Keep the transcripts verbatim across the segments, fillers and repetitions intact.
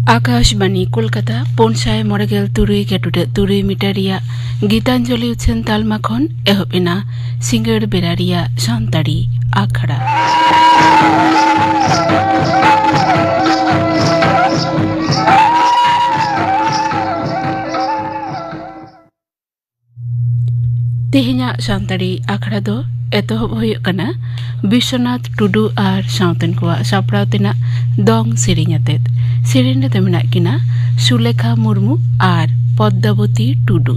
ᱟᱠᱟᱥᱵᱟᱱᱤ ᱠᱳᱞᱠᱟᱛᱟ, ᱯᱩᱱ ᱥᱟᱭ ᱢᱚᱬᱮ ᱜᱮᱞ ᱛᱩᱨᱩᱭ ᱜᱮᱴᱩᱰᱟᱹᱜ ᱛᱩᱨᱩᱭ ᱢᱤᱴᱟᱨ ᱨᱮᱭᱟᱜ ᱜᱤᱛᱟᱧᱡᱚᱞᱤ ᱩᱪᱷᱟᱹᱱ ᱛᱟᱞᱢᱟ ᱠᱷᱚᱱ ᱮᱦᱚᱵ ᱮᱱᱟ ᱥᱤᱸᱜᱟᱹᱲ ᱵᱮᱲᱟ ᱨᱮᱭᱟᱜ ᱥᱟᱱᱛᱟᱲᱤ ᱟᱠᱷᱲᱟ᱾ ᱛᱮᱦᱮᱧᱟᱜ ᱥᱟᱱᱛᱟᱲᱤ ᱟᱠᱷᱲᱟ ᱫᱚ ᱮᱛᱚᱦᱚᱵ ᱦᱩᱭᱩᱜ ᱠᱟᱱᱟ ᱵᱤᱥᱥᱚᱱᱟᱛᱷ ᱴᱩᱰᱩ ᱟᱨ ᱥᱟᱶᱛᱮᱱ ᱠᱚᱣᱟᱜ ᱥᱟᱯᱲᱟᱣ ᱛᱮᱱᱟᱜ ᱫᱚᱝ ᱥᱮᱨᱮᱧ ᱟᱛᱮᱫ᱾ ᱥᱮᱨᱮᱧ ᱨᱮᱫᱚ ᱢᱮᱱᱟᱜ ᱠᱤᱱᱟ ᱥᱩᱞᱮᱠᱷᱟ ᱢᱩᱨᱢᱩ ᱟᱨ ᱯᱚᱫᱽᱫᱟᱵᱚᱛᱤ ᱴᱩᱰᱩ᱾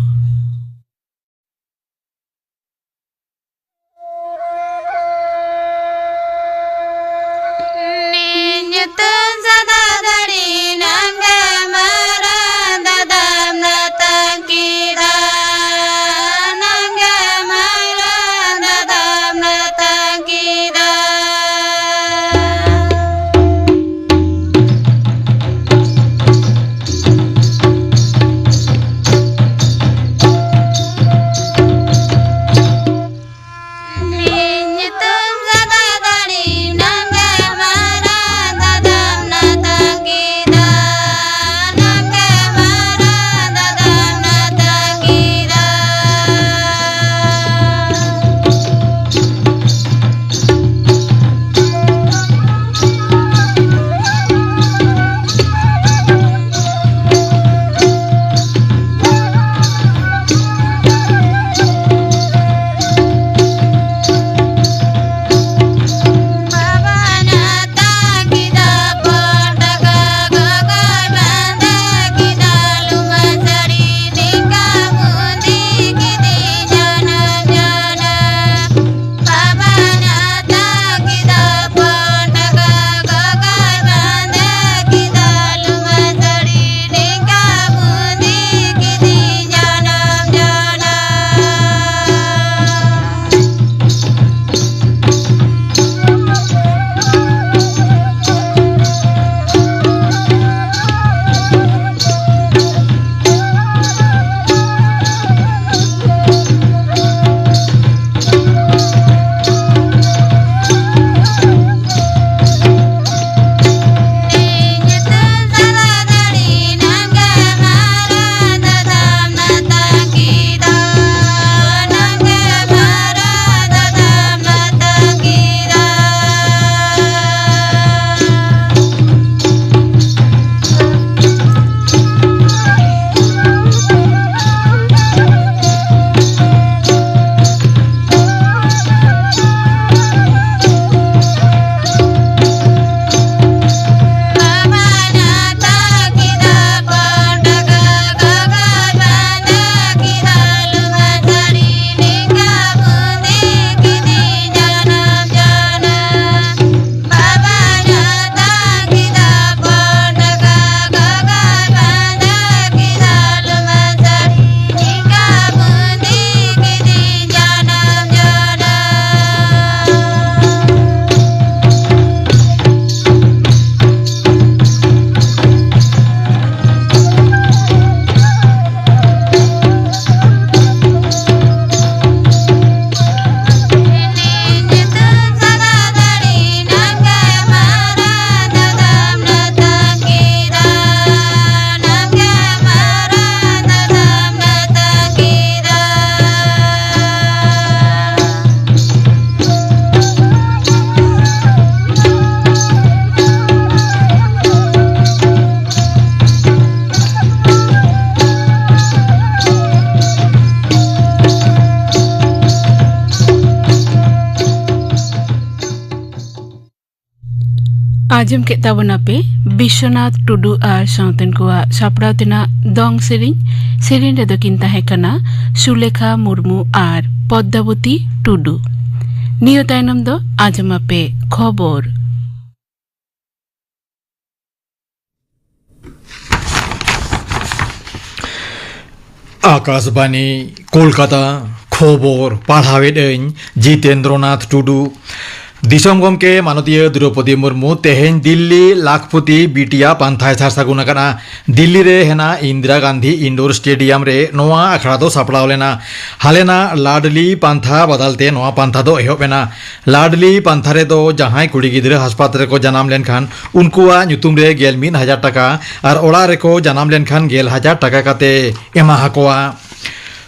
ᱟᱸᱡᱚᱢ ᱠᱮᱫ ᱛᱟᱵᱚᱱᱟᱯᱮ ᱵᱤᱥᱥᱚᱱᱟᱛᱷ ᱴᱩᱰᱩ ᱟᱨ ᱥᱟᱶᱛᱮᱱ ᱠᱚᱣᱟᱜ ᱥᱟᱯᱲᱟᱣ ᱛᱮᱱᱟᱜ ᱫᱚᱝ ᱥᱮᱨᱮᱧ᱾ ᱥᱮᱨᱮᱧ ᱨᱮᱫᱚ ᱠᱤᱱ ᱛᱟᱦᱮᱸ ᱠᱟᱱᱟ ᱥᱩᱞᱮᱠᱷᱟ ᱢᱩᱨᱢᱩ ᱟᱨ ᱯᱚᱫᱽᱫᱟᱵᱚᱛᱤ ᱴᱩᱰᱩ᱾ ᱱᱤᱭᱟᱹ ᱛᱟᱭᱱᱚᱢ ᱫᱚ ᱟᱸᱡᱚᱢᱟᱯᱮ ᱠᱷᱚᱵᱚᱨ᱾ ᱟᱠᱟᱥᱵᱟᱱᱤ, ᱠᱳᱞᱠᱟᱛᱟ᱾ ᱠᱷᱚᱵᱚᱨ ᱯᱟᱲᱦᱟᱣᱮᱫ ᱟᱹᱧ ᱡᱤᱛᱮᱱᱫᱨᱚᱱᱟᱛᱷ ᱴᱩᱰᱩ᱾ ᱫᱤᱥᱚᱢ ᱜᱚᱢᱠᱮ ᱢᱟᱱᱚᱛᱤᱭᱟᱹ ᱫᱨᱚᱯᱚᱫᱤ ᱢᱩᱨᱢᱩ ᱛᱮᱦᱮᱧ ᱫᱤᱞᱞᱤ ᱞᱟᱠᱷᱯᱚᱛᱤ ᱵᱤᱴᱤᱭᱟ ᱯᱟᱱᱛᱷᱟᱭ ᱥᱟᱨ ᱥᱟᱹᱜᱩᱱ ᱟᱠᱟᱱᱟ᱾ ᱫᱤᱞᱞᱤ ᱨᱮ ᱦᱮᱱᱟᱜ ᱤᱱᱫᱤᱨᱟ ᱜᱟᱱᱫᱷᱤ ᱤᱱᱰᱳᱨ ᱥᱴᱮᱰᱤᱭᱟᱢ ᱨᱮ ᱱᱚᱣᱟ ᱟᱠᱷᱲᱟ ᱫᱚ ᱥᱟᱯᱲᱟᱣ ᱞᱮᱱᱟ᱾ ᱦᱟᱞᱮᱱᱟᱜ ᱞᱟᱰᱞᱤ ᱯᱟᱱᱛᱷᱟ ᱵᱟᱫᱟᱞ ᱛᱮ ᱱᱚᱣᱟ ᱯᱟᱱᱛᱷᱟ ᱫᱚ ᱮᱦᱚᱵ ᱮᱱᱟ᱾ ᱞᱟᱰᱞᱤ ᱯᱟᱱᱛᱷᱟ ᱨᱮᱫᱚ ᱡᱟᱦᱟᱸᱭ ᱠᱩᱲᱤ ᱜᱤᱫᱽᱨᱟᱹ ᱦᱟᱥᱯᱟᱛᱟᱞ ᱨᱮᱠᱚ ᱡᱟᱱᱟᱢ ᱞᱮᱱᱠᱷᱟᱱ ᱩᱱᱠᱩᱣᱟᱜ ᱧᱩᱛᱩᱢ ᱨᱮ ᱜᱮᱞ ᱢᱤᱫ ᱦᱟᱡᱟᱨ ᱴᱟᱠᱟ ᱟᱨ ᱚᱲᱟᱜ ᱨᱮᱠᱚ ᱡᱟᱱᱟᱢ ᱞᱮᱱᱠᱷᱟᱱ ᱜᱮᱞ ᱦᱟᱡᱟᱨ ᱴᱟᱠᱟ ᱠᱟᱛᱮ ᱮᱢᱟ ᱦᱟᱠᱚᱣᱟ᱾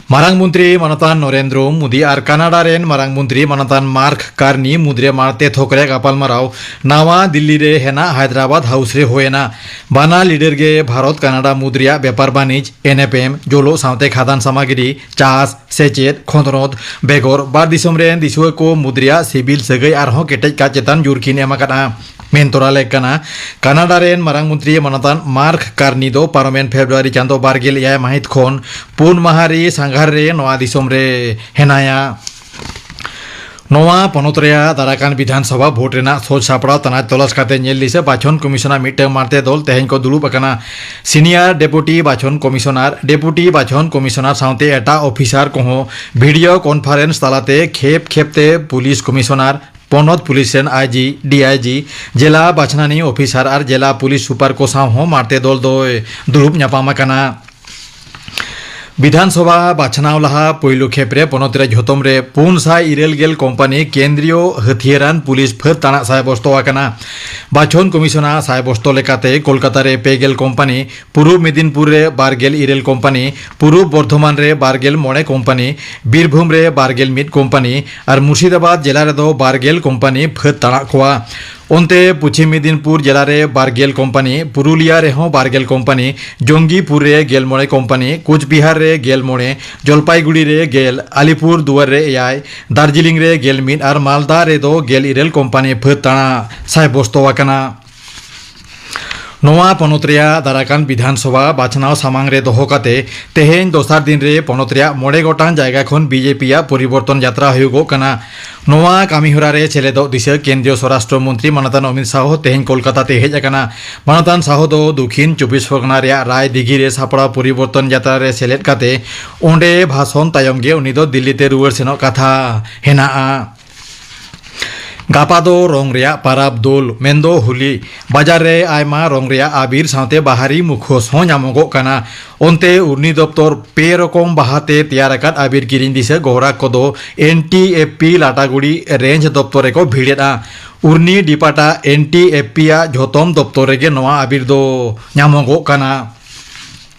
ᱢᱟᱨᱟᱝ ᱢᱚᱱᱛᱨᱤ ᱢᱟᱱᱚᱛᱟᱱ ᱱᱚᱨᱮᱱᱫᱨᱚ ᱢᱳᱫᱤ ᱟᱨ ᱠᱟᱱᱟᱰᱟ ᱨᱮᱱ ᱢᱟᱨᱟᱝ ᱢᱚᱱᱛᱨᱤ ᱢᱟᱱᱚᱛᱟᱱ ᱢᱟᱨᱠ ᱠᱟᱨᱱᱤ ᱢᱩᱫᱽᱨᱮ ᱢᱟᱲᱛᱮ ᱛᱷᱚᱠ ᱨᱮ ᱜᱟᱯᱟᱞᱢᱟᱨᱟᱣ᱾ ᱱᱟᱣᱟ ᱫᱤᱞᱞᱤ ᱨᱮ ᱦᱮᱱᱟᱜ ᱦᱟᱭᱫᱨᱟᱵᱟᱫ ᱦᱟᱣᱩᱥ ᱨᱮ ᱦᱩᱭᱮᱱᱟ᱾ ᱵᱟᱱᱟᱨ ᱞᱤᱰᱟᱨ ᱜᱮ ᱵᱷᱟᱨᱚᱛ ᱠᱟᱱᱟᱰᱟ ᱢᱩᱫᱽ ᱨᱮᱭᱟᱜ ᱵᱮᱯᱟᱨ ᱵᱟᱹᱱᱤᱡᱽ, ᱮᱱᱮᱯᱮᱢ, ᱡᱚᱞᱚᱜ ᱥᱟᱶᱛᱮ ᱠᱷᱟᱫᱟᱱ ᱥᱟᱢᱟᱜᱨᱤ, ᱪᱟᱥ, ᱥᱮᱪᱮᱫ, ᱠᱷᱚᱸᱫᱽᱨᱚᱸᱫ ᱵᱮᱜᱚᱨ ᱵᱟᱨ ᱫᱤᱥᱚᱢ ᱨᱮᱱ ᱫᱤᱥᱩᱣᱟᱹ ᱠᱚ ᱢᱩᱫᱽ ᱨᱮᱭᱟᱜ ᱥᱤᱵᱤᱞ ᱥᱟᱹᱜᱟᱹᱭ ᱟᱨᱦᱚᱸ ᱠᱮᱴᱮᱡ ᱠᱟᱜ ᱪᱮᱛᱟᱱ ᱡᱳᱨ ᱠᱤᱱ ᱮᱢ ᱟᱠᱟᱫᱼᱟ᱾ ᱢᱮᱱ ᱛᱚᱨᱟ ᱞᱮᱠ ᱠᱟᱱᱟ, ᱠᱟᱱᱟᱰᱟ ᱨᱮᱱ ᱢᱟᱨᱟᱝ ᱢᱚᱱᱛᱨᱤ ᱢᱟᱱᱚᱛᱟᱱ ᱢᱟᱨᱠ ᱠᱟᱨᱱᱤ ᱫᱚ ᱯᱟᱨᱚᱢᱮᱱ ᱯᱷᱮᱵᱽᱨᱩᱣᱟᱨᱤ ᱪᱟᱸᱫᱚ ᱵᱟᱨ ᱜᱮᱞ ᱮᱭᱟᱭ ᱢᱟᱹᱦᱤᱛ ᱠᱷᱚᱱ ᱯᱩᱱ ᱢᱟᱦᱟ ᱨᱮ ᱥᱟᱸᱜᱷᱟᱨ ᱨᱮ ᱱᱚᱣᱟ ᱫᱤᱥᱚᱢ ᱨᱮ ᱦᱮᱱᱟᱭᱟ᱾ ᱱᱚᱣᱟ ᱯᱚᱱᱚᱛ ᱨᱮᱭᱟᱜ ᱫᱟᱨᱟᱠᱟᱱ ᱵᱤᱫᱷᱟᱱ ᱥᱚᱵᱷᱟ ᱵᱷᱳᱴ ᱨᱮᱱᱟᱜ ᱥᱚᱡᱽ ᱥᱟᱯᱲᱟᱣ ᱛᱟᱱᱟᱪ ᱛᱚᱞᱟᱥ ᱠᱟᱛᱮ ᱧᱮᱞ ᱫᱤᱥᱟᱹ ᱵᱟᱪᱷᱚᱱ ᱠᱚᱢᱤᱥᱚᱱᱟᱨ ᱢᱤᱫᱴᱟᱝ ᱢᱟᱲᱛᱮ ᱫᱚᱞ ᱛᱮᱦᱮᱧ ᱠᱚ ᱫᱩᱲᱩᱵ ᱟᱠᱟᱱᱟ᱾ ᱥᱤᱱᱤᱭᱟᱨ ᱰᱮᱯᱩᱴᱤ ᱵᱟᱪᱷᱚᱱ ᱠᱚᱢᱤᱥᱚᱱᱟᱨ, ᱰᱮᱯᱩᱴᱤ ᱵᱟᱪᱷᱚᱱ ᱠᱚᱢᱤᱥᱚᱱᱟᱨ ᱥᱟᱶᱛᱮ ᱮᱴᱟᱜ ᱚᱯᱷᱤᱥᱟᱨ ᱠᱚᱦᱚᱸ ᱵᱷᱤᱰᱤᱭᱳ ᱠᱚᱱᱯᱷᱟᱨᱮᱱᱥ ᱛᱟᱞᱟᱛᱮ ᱠᱷᱮᱯ ᱠᱷᱮᱯ ᱛᱮ ᱯᱩᱞᱤᱥ ᱠᱚᱢᱤᱥᱚᱱᱟᱨ, ᱯᱚᱱᱚᱛ ᱯᱩᱞᱤᱥ ᱨᱮᱱ ᱟᱭ ᱡᱤ, ᱰᱤ ᱟᱭ ᱡᱤ, ᱡᱮᱞᱟ ᱵᱟᱪᱷᱱᱟᱱᱤ ᱚᱯᱷᱤᱥᱟᱨ ᱟᱨ ᱡᱮᱞᱟ ᱯᱩᱞᱤᱥ ᱥᱩᱯᱟᱨ ᱠᱚ ᱥᱟᱶ ᱦᱚᱸ ᱢᱟᱲᱛᱮ ᱫᱚᱞ ᱫᱚᱭ ᱫᱩᱲᱩᱵ ᱧᱟᱯᱟᱢ ᱟᱠᱟᱱᱟ᱾ ᱵᱤᱫᱷᱟᱱ ᱥᱚᱵᱷᱟ ᱵᱟᱪᱷᱱᱟᱣ ᱞᱟᱦᱟ ᱯᱳᱭᱞᱳ ᱠᱷᱮᱯ ᱨᱮ ᱯᱚᱱᱚᱛ ᱨᱮ ᱡᱷᱚᱛᱚᱢ ᱨᱮ ᱯᱩᱱ ᱥᱟᱭ ᱤᱨᱟᱹᱞ ᱜᱮᱞ ᱠᱳᱢᱯᱟᱱᱤ ᱠᱮᱱᱫᱨᱤᱭᱚ ᱦᱟᱹᱛᱭᱟᱹᱨᱟᱱ ᱯᱩᱞᱤᱥ ᱯᱷᱟᱹᱫ ᱛᱟᱬᱟᱜ ᱥᱟᱭ ᱵᱚᱥᱛᱚ ᱟᱠᱟᱱᱟ᱾ ᱵᱟᱪᱷᱚᱱ ᱠᱚᱢᱤᱥᱚᱱᱟᱨ ᱥᱟᱭ ᱵᱚᱥᱛᱚ ᱞᱮᱠᱟᱛᱮ ᱠᱳᱞᱠᱟᱛᱟ ᱨᱮ ᱯᱮ ᱜᱮᱞ ᱠᱳᱢᱯᱟᱱᱤ, ᱯᱩᱨᱩᱵ ᱢᱮᱫᱤᱱᱯᱩᱨ ᱨᱮ ᱵᱟᱨ ᱜᱮᱞ ᱤᱨᱟᱹᱞ ᱠᱳᱢᱯᱟᱱᱤ, ᱯᱩᱨᱩᱵ ᱵᱚᱨᱫᱷᱚᱢᱟᱱ ᱨᱮ ᱵᱟᱨ ᱜᱮᱞ ᱢᱚᱬᱮ ᱠᱳᱢᱯᱟᱱᱤ, ᱵᱤᱨᱵᱷᱩᱢ ᱨᱮ ᱵᱟᱨ ᱜᱮᱞ ᱢᱤᱫ ᱠᱳᱢᱯᱟᱱᱤ ᱟᱨ ᱢᱩᱨᱥᱤᱫᱟᱵᱟᱫᱽ ᱡᱮᱞᱟ ᱨᱮᱫᱚ ᱵᱟᱨ ᱜᱮᱞ ᱠᱳᱢᱯᱟᱱᱤ ᱯᱷᱟᱹᱫ ᱛᱟᱬᱟᱜ ᱠᱚᱣᱟ᱾ ᱚᱱᱛᱮ ᱯᱚᱪᱷᱤᱢ ᱢᱮᱫᱤᱱᱯᱩᱨ ᱡᱮᱞᱟ ᱨᱮ ᱵᱟᱨ ᱜᱮᱞ ᱠᱳᱢᱯᱟᱱᱤ, ᱯᱩᱨᱩᱞᱤᱭᱟ ᱨᱮᱦᱚᱸ ᱵᱟᱨ ᱜᱮᱞ ᱠᱳᱢᱯᱟᱱᱤ, ᱡᱚᱝᱜᱤᱯᱩᱨ ᱨᱮ ᱜᱮᱞ ᱢᱚᱬᱮ ᱠᱳᱢᱯᱟᱱᱤ, ᱠᱳᱪᱵᱤᱦᱟᱨ ᱨᱮ ᱜᱮᱞ ᱢᱚᱬᱮ, ᱡᱚᱞᱯᱟᱭᱜᱩᱲᱤ ᱨᱮ ᱜᱮᱞ, ᱟᱞᱤᱯᱩᱨ ᱫᱩᱣᱟᱨ ᱨᱮ ᱮᱭᱟᱭ, ᱫᱟᱨᱡᱤᱞᱤᱝ ᱨᱮ ᱜᱮᱞ ᱢᱤᱫ ᱟᱨ ᱢᱟᱞᱫᱟ ᱨᱮᱫᱚ ᱜᱮᱞ ᱤᱨᱟᱹᱞ ᱠᱳᱢᱯᱟᱱᱤ ᱯᱷᱟᱹᱫ ᱛᱟᱬᱟᱜ ᱥᱟᱭ ᱵᱚᱥᱛᱚ ᱟᱠᱟᱱᱟ᱾ ᱱᱚᱣᱟ ᱯᱚᱱᱚᱛ ᱨᱮᱭᱟᱜ ᱫᱟᱨᱟᱠᱟᱱ ᱵᱤᱫᱷᱟᱱ ᱥᱚᱵᱷᱟ ᱵᱟᱪᱷᱱᱟᱣ ᱥᱟᱢᱟᱝ ᱨᱮ ᱫᱚᱦᱚ ᱠᱟᱛᱮ ᱛᱮᱦᱮᱧ ᱫᱚᱥᱟᱨ ᱫᱤᱱ ᱨᱮ ᱯᱚᱱᱚᱛ ᱨᱮᱭᱟᱜ ᱢᱚᱬᱮ ᱜᱚᱴᱟᱝ ᱡᱟᱭᱜᱟ ᱠᱷᱚᱱ ᱵᱤᱡᱮᱯᱤ ᱟᱜ ᱯᱚᱨᱤᱵᱚᱨᱛᱚᱱ ᱡᱟᱛᱨᱟ ᱦᱩᱭᱩᱜᱚᱜ ᱠᱟᱱᱟ᱾ ᱱᱚᱣᱟ ᱠᱟᱹᱢᱤ ᱦᱚᱨᱟ ᱨᱮ ᱥᱮᱞᱮᱫᱚᱜ ᱫᱤᱥᱟᱹ ᱠᱮᱱᱫᱨᱤᱭᱚ ᱥᱚᱨᱟᱥᱴᱨᱚ ᱢᱚᱱᱛᱨᱤ ᱢᱟᱱᱚᱛᱟᱱ ᱚᱢᱤᱛ ᱥᱟᱦᱚ ᱛᱮᱦᱮᱧ ᱠᱳᱞᱠᱟᱛᱟ ᱛᱮ ᱦᱮᱡ ᱟᱠᱟᱱᱟ᱾ ᱢᱟᱱᱚᱛᱟᱱ ᱥᱟᱦᱚ ᱫᱚ ᱫᱚᱠᱷᱤᱱ ᱪᱚᱵᱵᱤᱥ ᱯᱚᱨᱜᱚᱱᱟ ᱨᱮᱭᱟᱜ ᱨᱟᱭ ᱫᱤᱜᱷᱤ ᱨᱮ ᱥᱟᱯᱲᱟᱣ ᱯᱚᱨᱤᱵᱚᱨᱛᱚᱱ ᱡᱟᱛᱨᱟ ᱨᱮ ᱥᱮᱞᱮᱫ ᱠᱟᱛᱮ ᱚᱸᱰᱮ ᱵᱷᱟᱥᱚᱱ ᱛᱟᱭᱚᱢ ᱜᱮ ᱩᱱᱤ ᱫᱚ ᱫᱤᱞᱞᱤ ᱛᱮ ᱨᱩᱣᱟᱹᱲ ᱥᱮᱱᱚᱜ ᱠᱟᱛᱷᱟ ᱦᱮᱱᱟᱜᱼᱟ᱾ ᱜᱟᱯᱟ ᱫᱚ ᱨᱚᱝ ᱨᱮᱭᱟᱜ ᱯᱟᱨᱟᱵᱽ ᱫᱳᱞ, ᱢᱮᱱᱫᱚ ᱦᱳᱞᱤ᱾ ᱵᱟᱡᱟᱨ ᱨᱮ ᱟᱭᱢᱟ ᱨᱚᱝ ᱨᱮᱭᱟᱜ ᱟᱵᱤᱨ ᱥᱟᱶᱛᱮ ᱵᱟᱦᱟᱨᱤ ᱢᱩᱠᱷᱳᱥ ᱦᱚᱸ ᱧᱟᱢᱚᱜᱚᱜ ᱠᱟᱱᱟ᱾ ᱚᱱᱛᱮ ᱩᱨᱱᱤ ᱫᱚᱯᱛᱚᱨ ᱯᱮ ᱨᱚᱠᱚᱢ ᱵᱟᱦᱟ ᱛᱮ ᱛᱮᱭᱟᱨ ᱟᱠᱟᱫ ᱟᱵᱤᱨ ᱠᱤᱨᱤᱧ ᱫᱤᱥᱟᱹ ᱜᱚᱦᱨᱟᱠ ᱠᱚᱫᱚ N T F P Lataguri range ᱫᱚᱯᱛᱚᱨ ᱨᱮᱠᱚ ᱵᱷᱤᱲᱮᱫᱼᱟ᱾ ᱩᱨᱱᱤ ᱰᱤᱯᱟᱴᱟ ᱮᱱ ᱴᱤ ᱮᱯᱷ ᱯᱤ ᱟᱜ ᱡᱷᱚᱛᱚᱢ ᱫᱚᱯᱛᱚᱨ ᱨᱮᱜᱮ ᱱᱚᱣᱟ ᱟᱵᱤᱨ ᱫᱚ ᱧᱟᱢᱚᱜᱚᱜ ᱠᱟᱱᱟ᱾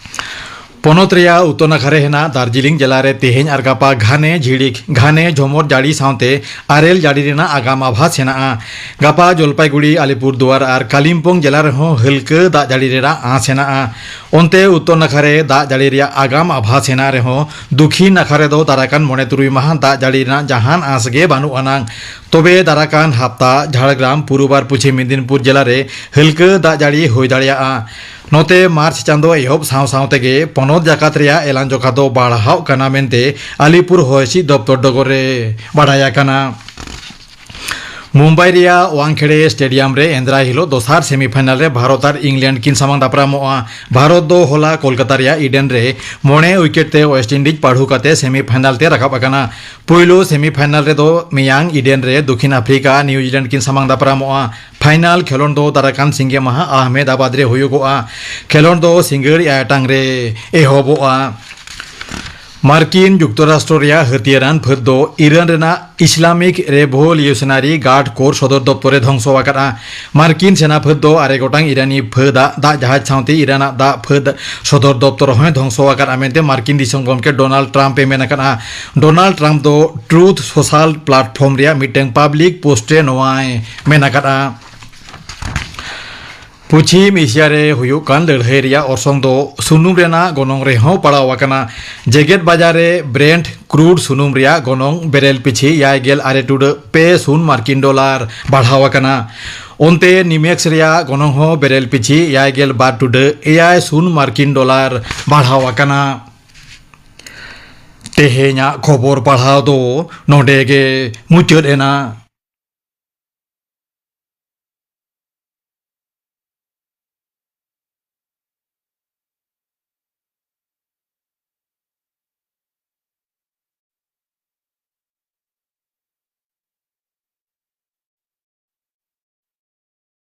ᱯᱚᱱᱚᱛ ᱨᱮᱭᱟᱜ ᱩᱛᱛᱚᱨ ᱱᱟᱠᱷᱟ ᱨᱮ ᱦᱮᱱᱟᱜ ᱫᱟᱨᱡᱤᱞᱤᱝ ᱡᱮᱞᱟ ᱨᱮ ᱛᱮᱦᱮᱧ ᱟᱨ ᱜᱟᱯᱟ ᱜᱷᱟᱱᱮ ᱡᱷᱤᱲᱤᱠ, ᱜᱷᱟᱱᱮ ᱡᱷᱚᱢᱚᱨ ᱡᱟᱹᱲᱤ ᱥᱟᱶᱛᱮ ᱟᱨᱮᱞ ᱡᱟᱹᱲᱤ ᱨᱮᱱᱟᱜ ᱟᱜᱟᱢ ᱟᱵᱷᱟᱥ ᱦᱮᱱᱟᱜᱼᱟ᱾ ᱜᱟᱯᱟ ᱡᱚᱞᱯᱟᱭᱜᱩᱲᱤ, ᱟᱞᱤᱯᱩᱨᱫᱩᱣᱟᱨ ᱟᱨ ᱠᱟᱞᱤᱢᱯᱚᱝ ᱡᱮᱞᱟ ᱨᱮᱦᱚᱸ ᱦᱟᱹᱞᱠᱟᱹ ᱫᱟᱜ ᱡᱟᱹᱲᱤ ᱨᱮᱱᱟᱜ ᱟᱸᱥ ᱦᱮᱱᱟᱜᱼᱟ᱾ ᱚᱱᱛᱮ ᱩᱛᱛᱚᱨ ᱱᱟᱠᱷᱟ ᱨᱮ ᱫᱟᱜ ᱡᱟᱹᱲᱤ ᱨᱮᱭᱟᱜ ᱟᱜᱟᱢ ᱟᱵᱷᱟᱥ ᱦᱮᱱᱟᱜ ᱨᱮᱦᱚᱸ ᱫᱩᱠᱷᱤᱱ ᱱᱟᱠᱷᱟ ᱨᱮᱫᱚ ᱫᱟᱨᱟᱠᱟᱱ ᱢᱚᱬᱮ ᱛᱩᱨᱩᱭ ᱢᱟᱦᱟ ᱫᱟᱜ ᱡᱟᱹᱲᱤ ᱨᱮᱱᱟᱜ ᱡᱟᱦᱟᱱ ᱟᱸᱥ ᱜᱮ ᱵᱟᱹᱱᱩᱜ ᱟᱱᱟᱝ᱾ ᱛᱚᱵᱮ ᱫᱟᱨᱟᱠᱟᱱ ᱦᱟᱯᱛᱟ ᱡᱷᱟᱲᱜᱨᱟᱢ, ᱯᱩᱨᱩᱵ ᱟᱨ ᱯᱚᱪᱷᱤᱢ ᱢᱮᱫᱤᱱᱯᱩᱨ ᱡᱮᱞᱟ ᱨᱮ ᱦᱟᱹᱞᱠᱟᱹ ᱫᱟᱜ ᱡᱟᱹᱲᱤ ᱦᱩᱭ ᱫᱟᱲᱮᱭᱟᱜᱼᱟ᱾ ᱱᱚᱛᱮ ᱢᱟᱨᱪ ᱪᱟᱸᱫᱚ ᱮᱦᱚᱵ ᱥᱟᱶ ᱥᱟᱶ ᱛᱮᱜᱮ ᱯᱚᱱᱚᱛ ᱡᱟᱠᱟᱛ ᱨᱮᱭᱟᱜ ᱮᱞᱟᱝ ᱡᱚᱠᱷᱟ ᱫᱚ ᱵᱟᱲᱦᱟᱣ ᱠᱟᱱᱟ ᱢᱮᱱᱛᱮ ᱟᱞᱤᱯᱩᱨ ᱦᱚᱭ ᱦᱤᱸᱥᱤᱫ ᱫᱚᱯᱛᱚᱨ ᱰᱚᱜᱚᱨ ᱨᱮ ᱵᱟᱰᱟᱭ ᱟᱠᱟᱱᱟ᱾ ᱢᱩᱢᱵᱟᱭ ᱨᱮᱭᱟᱜ ᱣᱟᱝᱠᱷᱮᱲᱮ ᱥᱴᱮᱰᱤᱭᱟᱢ ᱨᱮ ᱮᱱᱫᱨᱟᱭ ᱦᱤᱞᱳᱜ ᱫᱚᱥᱟᱨ ᱥᱮᱢᱤᱯᱷᱟᱭᱱᱟᱞ ᱨᱮ ᱵᱷᱟᱨᱚᱛ ᱟᱨ ᱤᱝᱞᱮᱱᱰ ᱠᱤᱱ ᱥᱟᱢᱟᱝ ᱫᱟᱯᱨᱟᱢᱚᱜᱼᱟ᱾ ᱵᱷᱟᱨᱚᱛ ᱫᱚ ᱦᱚᱞᱟ ᱠᱳᱞᱠᱟᱛᱟ ᱨᱮᱭᱟᱜ ᱤᱰᱮᱱ ᱨᱮ ᱢᱚᱬᱮ ᱩᱭᱠᱮᱴ ᱛᱮ ᱳᱭᱮᱥᱴ ᱤᱱᱰᱤᱡᱽ ᱯᱟᱹᱰᱷᱩ ᱠᱟᱛᱮ ᱥᱮᱢᱤᱯᱷᱟᱭᱱᱟᱞ ᱛᱮ ᱨᱟᱠᱟᱵ ᱟᱠᱟᱱᱟ᱾ ᱯᱩᱭᱞᱩ ᱥᱮᱢᱤᱯᱷᱟᱭᱱᱟᱞ ᱨᱮᱫᱚ ᱢᱮᱭᱟᱝ ᱤᱰᱮᱱ ᱨᱮ ᱫᱚᱠᱷᱤᱱ ᱟᱯᱷᱨᱤᱠᱟ ᱱᱤᱭᱩᱡᱤᱞᱮᱱᱰ ᱠᱤᱱ ᱥᱟᱢᱟᱝ ᱫᱟᱯᱨᱟᱢᱚᱜᱼᱟ᱾ ᱯᱷᱟᱭᱱᱟᱞ ᱠᱷᱮᱞᱳᱸᱰ ᱫᱚ ᱫᱟᱨᱟᱠᱟᱱ ᱥᱤᱸᱜᱮ ᱢᱟᱦᱟ ᱟᱦᱢᱮᱫᱟᱵᱟᱫᱽ ᱨᱮ ᱦᱩᱭᱩᱜᱚᱜᱼᱟ᱾ ᱠᱷᱮᱞᱳᱸᱰ ᱫᱚ ᱥᱤᱸᱜᱟᱹᱲ ᱮᱭᱟᱭ ᱴᱟᱲᱟᱝ ᱨᱮ ᱮᱦᱚᱵᱚᱜᱼᱟ᱾ ᱢᱟᱨᱠᱤᱱ ᱡᱩᱠᱛᱚᱨᱟᱥᱴᱨᱚ ᱨᱮᱭᱟᱜ ᱦᱟᱹᱛᱭᱟᱹᱨᱟᱱ ᱯᱷᱟᱹᱫ ᱫᱚ ᱤᱨᱟᱱ ᱨᱮᱱᱟᱜ ᱤᱥᱞᱟᱢᱤᱠ ᱨᱮᱵᱷᱚᱞᱤᱭᱩᱥᱚᱱᱟᱨᱤ ᱜᱟᱨᱰ ᱠᱳᱨ ᱥᱚᱫᱚᱨ ᱫᱚᱯᱛᱚᱨ ᱮ ᱫᱷᱚᱝᱥᱚ ᱟᱠᱟᱫᱼᱟ᱾ ᱢᱟᱨᱠᱤᱱ ᱥᱮᱱᱟ ᱯᱷᱟᱹᱫ ᱫᱚ ᱟᱨᱮ ᱜᱚᱴᱟᱝ ᱤᱨᱟᱱᱤ ᱯᱷᱟᱹᱫᱟᱜ ᱫᱟᱜ ᱡᱟᱦᱟᱡᱽ ᱥᱟᱶᱛᱮ ᱤᱨᱟᱱᱟᱜ ᱫᱟᱜ ᱯᱷᱟᱹᱫ ᱥᱚᱫᱚᱨ ᱫᱚᱯᱛᱚᱨ ᱦᱚᱸᱭ ᱫᱷᱚᱝᱥᱚ ᱟᱠᱟᱫᱼᱟ ᱢᱮᱱᱛᱮ ᱢᱟᱨᱠᱤᱱ ᱫᱤᱥᱚᱢ ᱜᱚᱢᱠᱮ ᱰᱳᱱᱟᱞᱰ ᱴᱨᱟᱢᱯ ᱮ ᱢᱮᱱ ᱟᱠᱟᱫᱼᱟ᱾ ᱰᱳᱱᱟᱞᱰ ᱴᱨᱟᱢᱯ ᱫᱚ ᱴᱨᱩᱛᱷ ᱥᱳᱥᱟᱞ ᱯᱞᱟᱴᱯᱷᱚᱨᱢ ᱨᱮᱭᱟᱜ ᱢᱤᱫᱴᱟᱝ ᱯᱟᱵᱽᱞᱤᱠ ᱯᱳᱥᱴ ᱨᱮ ᱱᱚᱣᱟᱭ ᱢᱮᱱ ᱟᱠᱟᱫᱼᱟ᱾ ᱯᱚᱪᱷᱤᱢ ᱮᱥᱤᱭᱟ ᱨᱮ ᱦᱩᱭᱩᱜ ᱠᱟᱱ ᱞᱟᱹᱲᱦᱟᱹᱭ ᱨᱮᱭᱟᱜ ᱚᱨᱥᱚᱝ ᱫᱚ ᱥᱩᱱᱩᱢ ᱨᱮᱱᱟᱜ ᱜᱚᱱᱚᱝ ᱨᱮᱦᱚᱸ ᱯᱟᱲᱟᱣ ᱟᱠᱟᱱᱟ᱾ ᱡᱮᱜᱮᱛ ᱵᱟᱡᱟᱨ ᱨᱮ ᱵᱨᱮᱱᱴ ᱠᱨᱩᱰ ᱥᱩᱱᱩᱢ ᱨᱮᱭᱟᱜ ᱜᱚᱱᱚᱝ ᱵᱮᱨᱮᱞ ᱯᱤᱪᱷᱤ ᱮᱭᱟᱭ ᱜᱮᱞ ᱟᱨᱮ ᱴᱩᱰᱟᱹᱜ ᱯᱮ ᱥᱩᱱ ᱢᱟᱨᱠᱤᱱ ᱰᱚᱞᱟᱨ ᱵᱟᱲᱦᱟᱣ ᱟᱠᱟᱱᱟ᱾ ᱚᱱᱛᱮ ᱱᱤᱢᱮᱠᱥ ᱨᱮᱭᱟᱜ ᱜᱚᱱᱚᱝ ᱦᱚᱸ ᱵᱮᱨᱮᱞ ᱯᱤᱪᱷᱤ ᱮᱭᱟᱭ ᱜᱮᱞ ᱵᱟᱨ ᱴᱩᱰᱟᱹᱜ ᱮᱭᱟᱭ ᱥᱩᱱ ᱢᱟᱨᱠᱤᱱ ᱰᱚᱞᱟᱨ ᱵᱟᱲᱦᱟᱣ ᱟᱠᱟᱱᱟ᱾ ᱛᱮᱦᱮᱧᱟᱜ ᱠᱷᱚᱵᱚᱨ ᱯᱟᱲᱦᱟᱣ ᱫᱚ ᱱᱚᱰᱮ ᱜᱮ ᱢᱩᱪᱟᱹᱫ ᱮᱱᱟ᱾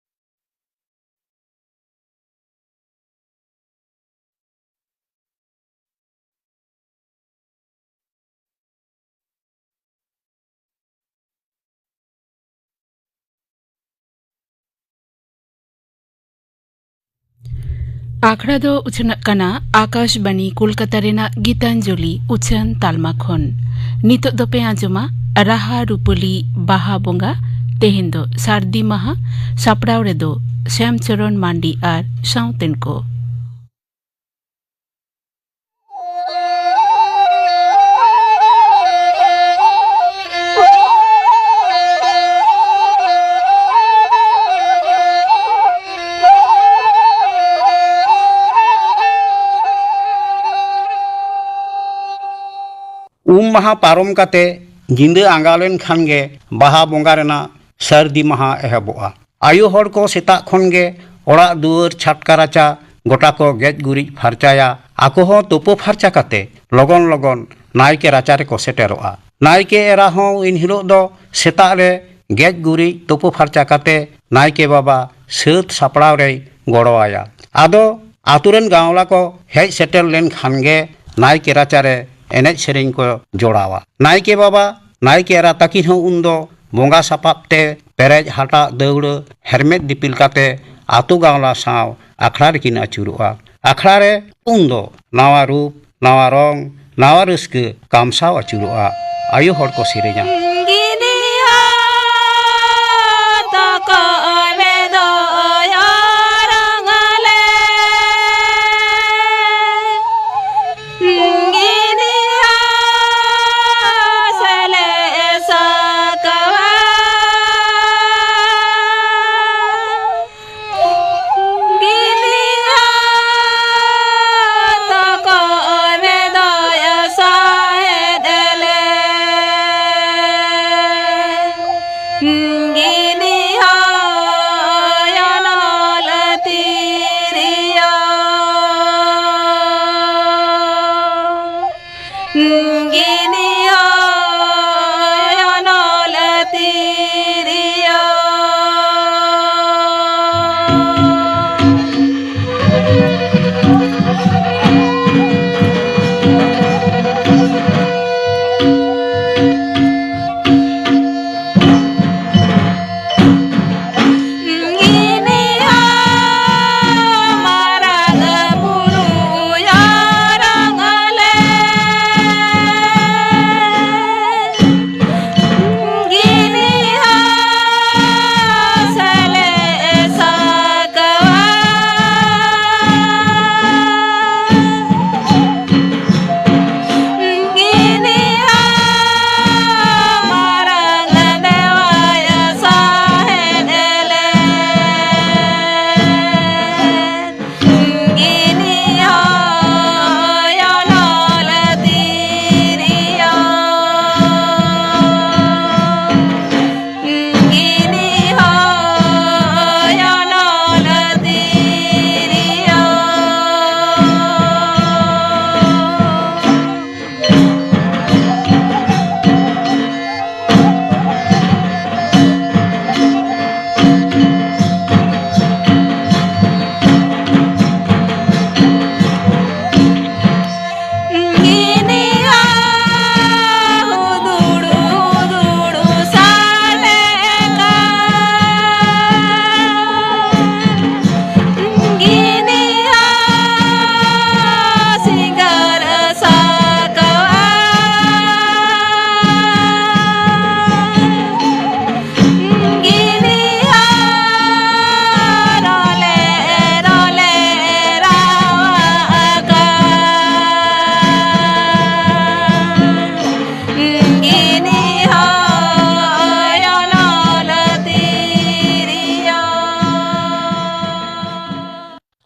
ᱟᱠᱷᱲᱟ ᱫᱚ ᱩᱪᱷᱟᱹᱱᱚᱜ ᱠᱟᱱᱟ ᱟᱠᱟᱥᱵᱟᱱᱤ ᱠᱳᱞᱠᱟᱛᱟ ᱨᱮᱱᱟᱜ ᱜᱤᱛᱟᱧᱡᱚᱞᱤ ᱩᱪᱷᱟᱹᱱ ᱛᱟᱞᱢᱟ ᱠᱷᱚᱱ᱾ ᱱᱤᱛᱚᱜ ᱫᱚᱯᱮ ᱟᱸᱡᱚᱢᱟ ᱨᱟᱦᱟ ᱨᱩᱯᱟᱹᱞᱤ ᱵᱟᱦᱟ ᱵᱚᱸᱜᱟ᱾ ᱛᱮᱦᱮᱧ ᱫᱚ ᱥᱟᱹᱨᱫᱤ ᱢᱟᱦᱟ᱾ ᱥᱟᱯᱲᱟᱣ ᱨᱮᱫᱚ ᱥᱭᱟᱢ ᱪᱚᱨᱚᱱ ᱢᱟᱱᱰᱤ ᱟᱨ ᱥᱟᱶᱛᱮᱱ ᱠᱚ᱾ ᱩᱢ ᱢᱟᱦᱟ ᱯᱟᱨᱚᱢ ᱠᱟᱛᱮ ᱧᱤᱫᱟᱹ ᱟᱸᱜᱟ ᱞᱮᱱ ᱠᱷᱟᱱ ᱜᱮ ᱵᱟᱦᱟ ᱵᱚᱸᱜᱟ ᱨᱮᱱᱟᱜ ᱥᱟᱹᱨᱫᱤ ᱢᱟᱦᱟ ᱮᱦᱚᱵᱚᱜᱼᱟ᱾ ᱟᱭᱳ ᱦᱚᱲ ᱠᱚ ᱥᱮᱛᱟᱜ ᱠᱷᱚᱱ ᱜᱮ ᱚᱲᱟᱜ ᱫᱩᱣᱟᱹᱨ, ᱪᱷᱟᱴᱠᱟ ᱨᱟᱪᱟ ᱜᱚᱴᱟ ᱠᱚ ᱜᱮᱡ ᱜᱩᱨᱤᱡ ᱯᱷᱟᱨᱪᱟᱭᱟ᱾ ᱟᱠᱚ ᱦᱚᱸ ᱛᱩᱯᱩ ᱯᱷᱟᱨᱪᱟ ᱠᱟᱛᱮ ᱞᱚᱜᱚᱱ ᱞᱚᱜᱚᱱ ᱱᱟᱭᱠᱮ ᱨᱟᱪᱟ ᱨᱮᱠᱚ ᱥᱮᱴᱮᱨᱚᱜᱼᱟ᱾ ᱱᱟᱭᱠᱮ ᱮᱨᱟ ᱦᱚᱸ ᱮᱱ ᱦᱤᱞᱳᱜ ᱫᱚ ᱥᱮᱛᱟᱜ ᱨᱮ ᱜᱮᱡ ᱜᱩᱨᱤᱡ ᱛᱩᱯᱩ ᱯᱷᱟᱨᱪᱟ ᱠᱟᱛᱮ ᱱᱟᱭᱠᱮ ᱵᱟᱵᱟ ᱥᱟᱹᱛ ᱥᱟᱯᱲᱟᱣ ᱨᱮᱭ ᱜᱚᱲᱚ ᱟᱭᱟ᱾ ᱟᱫᱚ ᱟᱛᱳ ᱨᱮᱱ ᱜᱟᱶᱞᱟ ᱠᱚ ᱦᱮᱡ ᱥᱮᱴᱮᱨ ᱞᱮᱱ ᱠᱷᱟᱱ ᱜᱮ ᱱᱟᱭᱠᱮ ᱨᱟᱪᱟ ᱨᱮ ᱮᱱᱮᱡ ᱥᱮᱨᱮᱧ ᱠᱚ ᱡᱚᱲᱟᱣᱟ᱾ ᱱᱟᱭᱠᱮ ᱵᱟᱵᱟ, ᱱᱟᱭᱠᱮ ᱮᱨᱟ ᱛᱟᱹᱠᱤᱱ ᱦᱚᱸ ᱩᱱᱫᱚ ᱵᱚᱸᱜᱟ ᱥᱟᱯᱟᱵ ᱛᱮ ᱯᱮᱨᱮᱡ ᱦᱟᱴᱟᱜ ᱫᱟᱹᱣᱲᱟᱹ ᱦᱮᱨᱢᱮᱫ ᱫᱤᱯᱤᱞ ᱠᱟᱛᱮ ᱟᱛᱳ ᱜᱟᱶᱞᱟ ᱥᱟᱶ ᱟᱠᱷᱲᱟ ᱨᱮᱠᱤᱱ ᱟᱹᱪᱩᱨᱚᱜᱼᱟ᱾ ᱟᱠᱷᱲᱟ ᱨᱮ ᱩᱱᱫᱚ ᱱᱟᱣᱟ ᱨᱩᱯ, ᱱᱟᱣᱟ ᱨᱚᱝ, ᱱᱟᱣᱟ ᱨᱟᱹᱥᱠᱟᱹ ᱠᱟᱢᱥᱟᱣ ᱟᱹᱪᱩᱨᱚᱜᱼᱟ᱾ ᱟᱭᱳ ᱦᱚᱲ ᱠᱚ ᱥᱮᱨᱮᱧᱟ᱾ ᱜᱤᱱᱤᱭᱟ ᱛᱟᱠᱚ ᱢᱮᱫᱚᱭᱟ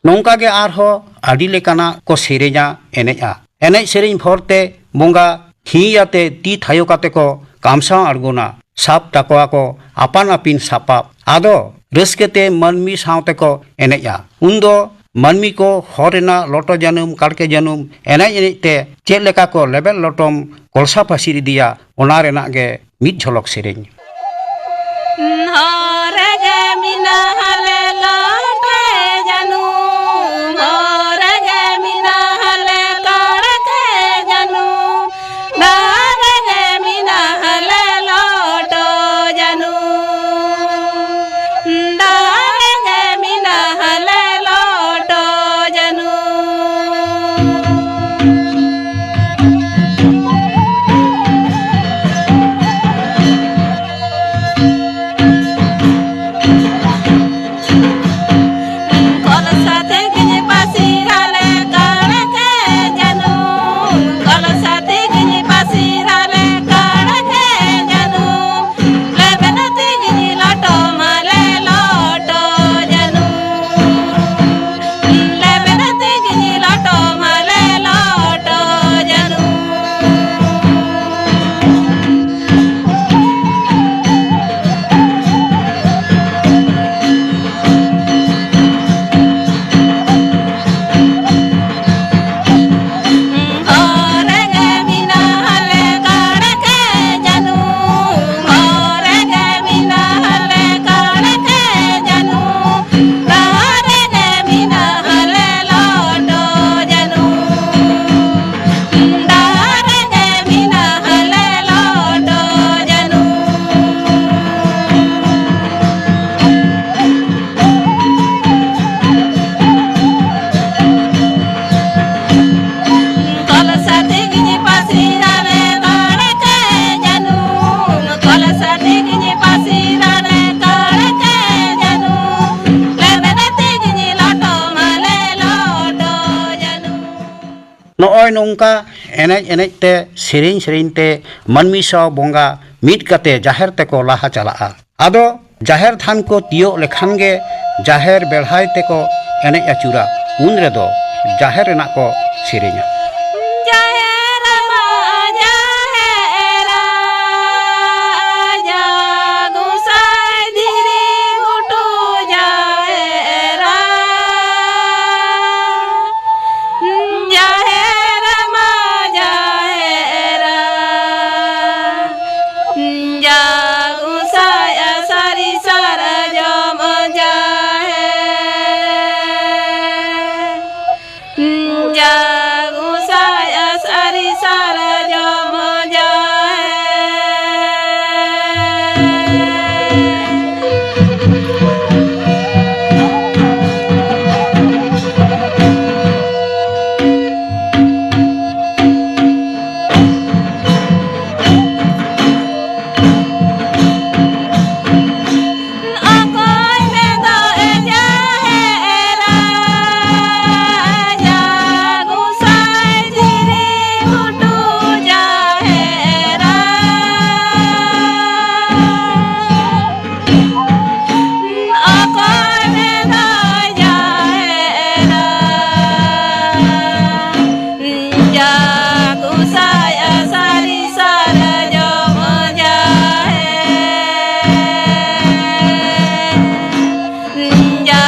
ᱱᱚᱝᱠᱟ ᱜᱮ ᱟᱨᱦᱚᱸ ᱟᱹᱰᱤ ᱞᱮᱠᱟᱱᱟᱜ ᱠᱚ ᱥᱮᱨᱮᱧᱟ, ᱮᱱᱮᱡᱼᱟ᱾ ᱮᱱᱮᱡ ᱥᱮᱨᱮᱧ ᱵᱷᱚᱨ ᱛᱮ ᱵᱚᱸᱜᱟ ᱛᱷᱤᱭ ᱟᱛᱮ ᱛᱤ ᱛᱷᱟᱭᱚ ᱠᱟᱛᱮ ᱠᱚ ᱠᱟᱢᱥᱟᱣ ᱟᱬᱜᱚᱱᱟ, ᱥᱟᱵ ᱛᱟᱠᱚᱣᱟ ᱠᱚ ᱟᱯᱟᱱ ᱟᱹᱯᱤᱱ ᱥᱟᱯᱟᱵ᱾ ᱟᱫᱚ ᱨᱟᱹᱥᱠᱟᱹ ᱛᱮ ᱢᱟᱹᱱᱢᱤ ᱥᱟᱶ ᱛᱮᱠᱚ ᱮᱱᱮᱡᱼᱟ᱾ ᱩᱱᱫᱚ ᱢᱟᱹᱱᱢᱤ ᱠᱚ ᱦᱚᱨ ᱨᱮᱱᱟᱜ ᱞᱚᱴᱚ ᱡᱟᱹᱱᱩᱢ, ᱠᱟᱲᱠᱮ ᱡᱟᱹᱱᱩᱢ ᱮᱱᱮᱡ ᱮᱱᱮᱡ ᱛᱮ ᱪᱮᱫ ᱞᱮᱠᱟ ᱠᱚ ᱞᱮᱵᱮᱫ ᱞᱚᱴᱚᱢ ᱠᱚᱞᱥᱟ ᱯᱟᱹᱥᱤᱨ ᱤᱫᱤᱭᱟ, ᱚᱱᱟ ᱨᱮᱱᱟᱜ ᱜᱮ ᱢᱤᱫ ᱡᱷᱚᱞᱚᱠ ᱥᱮᱨᱮᱧ᱾ ᱦᱚᱨ ᱨᱮᱜᱮ ᱢᱮᱱᱟᱜ ᱞᱮ ᱞᱚᱴᱚ ᱡᱟᱹᱱᱩᱢ, ᱦᱚᱨ ᱨᱮᱜᱮ ᱢᱮᱱᱟᱜ ᱞᱮ ᱠᱟᱲᱠᱮ ᱡᱟᱹᱱᱩᱢ, ᱫᱟᱨᱮ ᱨᱮ ᱢᱮᱱᱟᱜ ᱞᱮ ᱞᱚᱴᱚ ᱡᱟᱹᱱᱩᱢ, ᱫᱟᱨᱮ ᱨᱮ ᱢᱮᱱᱟᱜ ᱞᱮ ᱞᱚᱴᱚ ᱡᱟᱹᱱᱩᱢ᱾ ᱱᱚᱜᱼᱚᱭ ᱱᱚᱝᱠᱟ ᱮᱱᱮᱡ ᱮᱱᱮᱡ ᱛᱮ, ᱥᱮᱨᱮᱧ ᱥᱮᱨᱮᱧ ᱛᱮ ᱢᱟᱹᱱᱢᱤ ᱥᱟᱶ ᱵᱚᱸᱜᱟ ᱢᱤᱫ ᱠᱟᱛᱮ ᱡᱟᱦᱮᱨ ᱛᱮᱠᱚ ᱞᱟᱦᱟ ᱪᱟᱞᱟᱜᱼᱟ᱾ ᱟᱫᱚ ᱡᱟᱦᱮᱨ ᱛᱷᱟᱱ ᱠᱚ ᱛᱤᱭᱳᱜ ᱞᱮᱠᱷᱟᱱ ᱜᱮ ᱡᱟᱦᱮᱨ ᱵᱮᱲᱦᱟᱭ ᱛᱮᱠᱚ ᱮᱱᱮᱡ ᱟᱹᱪᱩᱨᱟ, ᱩᱱ ᱨᱮᱫᱚ ᱡᱟᱦᱮᱨ ᱨᱮᱱᱟᱜ ᱠᱚ ᱥᱮᱨᱮᱧᱟ᱾ ᱡᱟᱦᱮᱨ ᱢᱟ ᱡᱟᱦᱮᱨᱟ, ᱡᱟ ᱜᱚᱸᱥᱟᱭ ᱫᱷᱤᱨᱤ ᱜᱷᱩᱴᱩ ᱡᱟᱦᱮᱨᱟ᱾ ᱡᱟᱦᱮᱨ ᱢᱟ ᱡᱟᱦᱮᱨᱟ, ᱡᱟ ᱜᱚᱸᱥᱟᱭ ᱥᱟᱹᱨᱤ ᱥᱟᱨᱡᱚᱢ ᱡᱟᱦᱮᱨ᱾ ᱡᱟ ᱜᱚᱸᱥᱟᱭ ᱥᱟᱹᱨᱤ ᱥᱟᱨᱡᱚᱢ ᱡᱟᱦᱮᱨ᱾ ᱚᱠᱚᱭ ᱢᱮᱱᱫᱚ ᱡᱟᱦᱮᱨᱟ, ᱡᱟ ᱜᱚᱸᱥᱟᱭ ᱫᱷᱤᱨᱤ ᱜᱷᱩᱴᱩ ᱡᱟᱦᱮᱨᱟ᱾ ᱚᱠᱚᱭ ᱢᱮᱱᱫᱚ ᱡᱟᱦᱮᱨᱟ, ᱡᱟ ᱜᱚᱸᱥᱟᱭ ᱥᱟᱹᱨᱤ ᱥᱟᱨᱡᱚᱢ ᱡᱟᱦᱮᱨ᱾ ᱡᱟ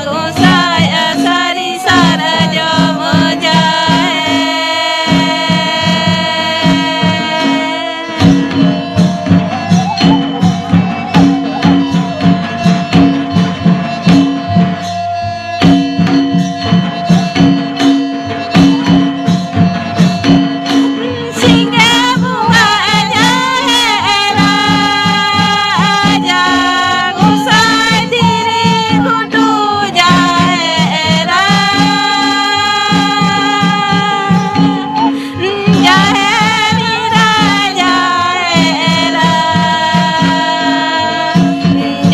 ᱜᱚᱸᱥᱟᱭ ᱥᱟᱹᱨᱤ ᱥᱟᱨᱡᱚᱢ ᱡᱟᱦᱮᱨ᱾ ᱥᱤᱸᱜᱮ ᱵᱚᱸᱜᱟ ᱡᱟᱦᱮᱨᱟ, ᱡᱟ ᱜᱚᱸᱥᱟᱭ ᱫᱷᱤᱨᱤ ᱜᱷᱩᱴᱩ ᱡᱟᱦᱮᱨᱟ᱾ ᱡᱟᱦᱮᱨ ᱨᱮ ᱡᱟᱦᱮᱨᱟ,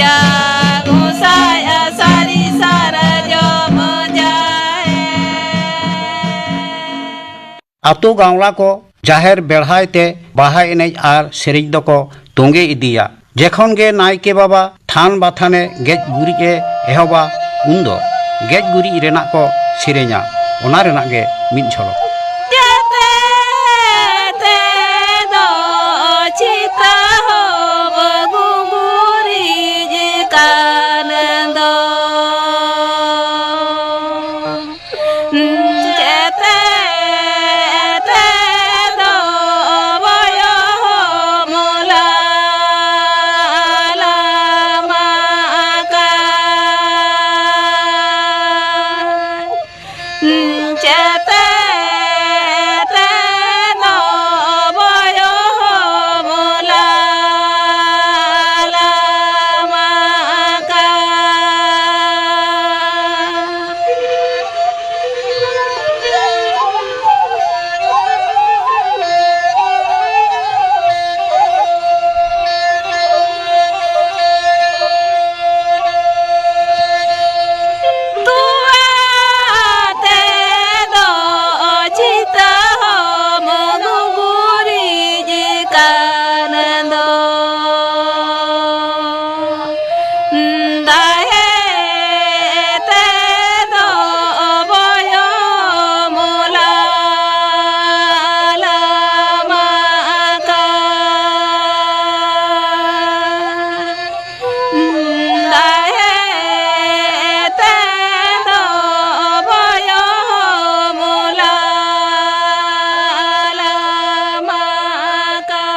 ᱡᱟ ᱜᱚᱸᱥᱟᱭ ᱥᱟᱹᱨᱤ ᱥᱟᱨᱡᱚᱢ ᱡᱟᱦᱮᱨ᱾ ᱟᱛᱳ ᱜᱟᱶᱞᱟ ᱠᱚ ᱡᱟᱦᱮᱨ ᱵᱮᱲᱦᱟᱭ ᱛᱮ ᱵᱟᱦᱟ ᱮᱱᱮᱡ ᱟᱨ ᱥᱮᱨᱮᱧ ᱫᱚᱠᱚ ᱛᱚᱸᱜᱮ ᱤᱫᱤᱭᱟ᱾ ᱡᱮᱠᱷᱚᱱ ᱜᱮ ᱱᱟᱭᱠᱮ ᱵᱟᱵᱟ ᱛᱷᱟᱱ ᱵᱟᱛᱷᱟᱱᱮ ᱜᱮᱡ ᱜᱩᱨᱤᱡ ᱮ ᱮᱦᱚᱵᱟ, ᱩᱱᱫᱚ ᱜᱮᱡ ᱜᱩᱨᱤᱡ ᱨᱮᱱᱟᱜ ᱠᱚ ᱥᱮᱨᱮᱧᱟ, ᱚᱱᱟ ᱨᱮᱱᱟᱜ ᱜᱮ ᱢᱤᱫ ᱡᱷᱚᱞᱚᱠ᱾ ᱡᱮᱛᱮ ᱛᱮᱫᱚ ᱪᱷᱤᱛᱟ ᱦᱚᱸ ᱜᱩᱨᱤᱡ ᱠᱟᱱ ᱫᱚ᱾ ᱡᱮᱛᱮ ᱛᱮᱫᱚ ᱵᱚᱭᱚ ᱢᱚᱞᱟ ᱞᱟᱢᱟ ᱠᱟᱱ᱾ ᱪᱮᱛᱮ ᱛᱮᱫᱚ ᱵᱚᱭᱚ ᱢᱚᱞᱟ ᱞᱟᱢᱟ ᱠᱟᱱ᱾ ᱛᱚᱣᱟ ᱛᱮᱫᱚ ᱪᱤᱛᱟᱹ ᱦᱚᱢ ᱜᱩᱨᱤᱡ ᱠᱟᱱ ᱫᱚ᱾ ᱫᱟᱦᱮ ᱛᱮᱫᱚ ᱵᱚᱭᱚ ᱢᱚᱞᱟ ᱞᱟᱢᱟ ᱠᱟᱱ᱾ ᱫᱟᱦᱮ ᱛᱮᱫᱚ ᱵᱚᱭᱚ ᱢᱚᱞᱟ ᱞᱟᱢᱟ ᱠᱟᱱ᱾